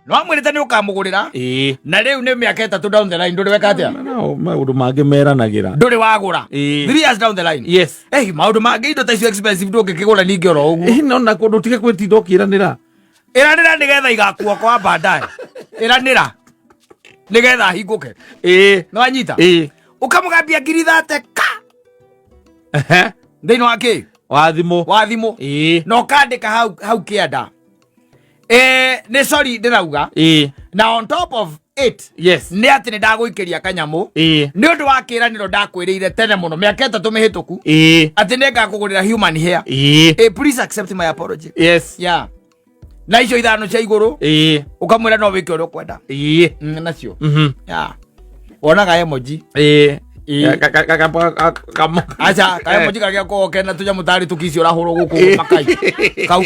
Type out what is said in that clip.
Nĩ wamwĩrĩte nĩ ũkamũgũrĩra. Na rĩu nĩ mĩaka 3 down the line, ndũrĩ weka atĩa? No, maũndũ mangĩ meranagĩra. Ndũrĩ wagũra. 3 years down the line. Hey, maũndũ mangĩ, indo ta icio expensive, ndũngĩkĩgũra ningĩ oro ũguo. Ĩ, no na kũndũ tige gwĩtinda ũkĩranĩra. Ĩranĩra nĩgetha igakua kwa baadaye. Ĩranĩra nĩgetha ahingũke. Nĩ wanyita? Ĩĩ. Ũkamũgambia 30,000 ka thĩinĩ wa kĩ? Wa thimũ. Wa thimũ. Na ũkandĩka hau hau kĩanda, nĩ sorry ndĩrauga. Na on top of it, nĩ atĩ nĩ ndagũikĩria kanyamũ nĩ ũndũ wa kĩranĩro ndakwĩrĩire tene mũno mĩaka 3 mĩhĩtũku atĩ nĩ ngakũgũrĩra human hair. Please accept my apology. Yeah, na icio ithano cia igũrũ, ũkamwĩra no wĩke ũrĩa ũkwenda. Nacio. Yeah, wonaga emoji. Ĩĩ. Aca, ka emoji karĩa koragwo kena tũnyamũ tarĩ tũkici ũrahũrwo gũkũ makai kau.